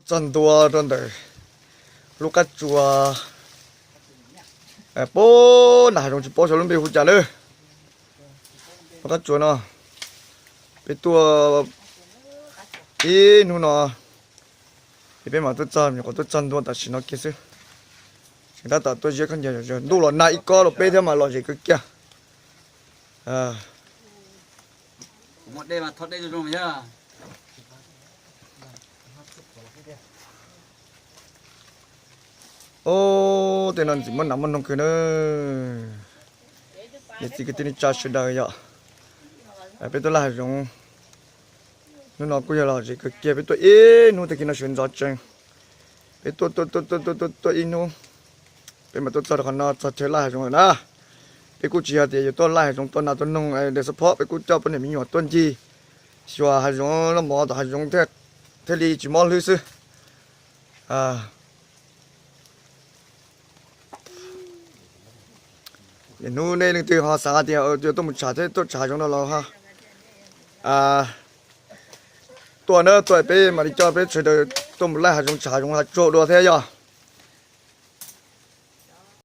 Txog ntua rau ntawm lub qab tsuas, pab nram hav zoov tsis paub xyov lub npe hu cas lawm. Lub qab tsuas no peb tuaj ib hnub no, es peb mam tuaj txog, nyuam qhuav tuaj txog ntua tam sim no kiag xwb. Tseem tab tom tuaj ziab khaub ncaws, ntuj los nag ib kob rau peb thiab mas lom zem kawg kiag. Ub, tej no ntxim muaj nas muaj noog kawg na. Niam txiv kwv tij neej tsa sawv daws yom, peb tuaj laij hav zoov, hnub no kuj yog lom zem kawg kiag, peb tuaj ib hnub tag kis no sawv ntxov tsees. Peb tuaj tuaj tuaj tuaj tuaj tuaj ib hnub, peb mam tuaj txog rau qhov no txog chaw laij hav zoov lawm na. Peb kuj tsis yog tias yuav tuaj laij hav zoov tua nas tua noog de xab phob, peb kuj coj poj niam me nyuam tuaj ncig xyuas hav zoov, noj mov tom hav zoov thiaj li tsis mob hlwb xwb. Hnub nej leej twg ho xav tias yuav tuaj mus tsham thiab tuaj tsham hav zoov no los tuaj na, tuaj peb mam li coj peb sawv daws tuaj mus laij hav zoov tsham hav zoov hav tsuag dua thiab yom.